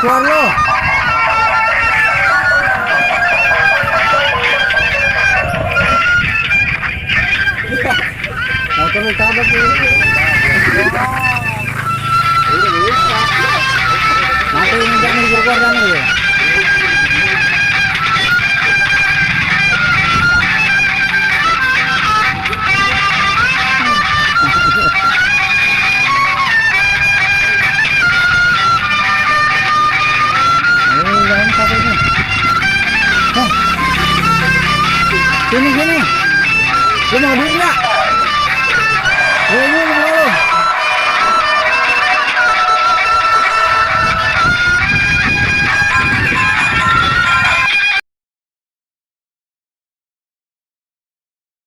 keluar lo. Motor lu tabrak tuh. Nanti ini jangan keluar sana ya. Sini. Lu mau duit nggak?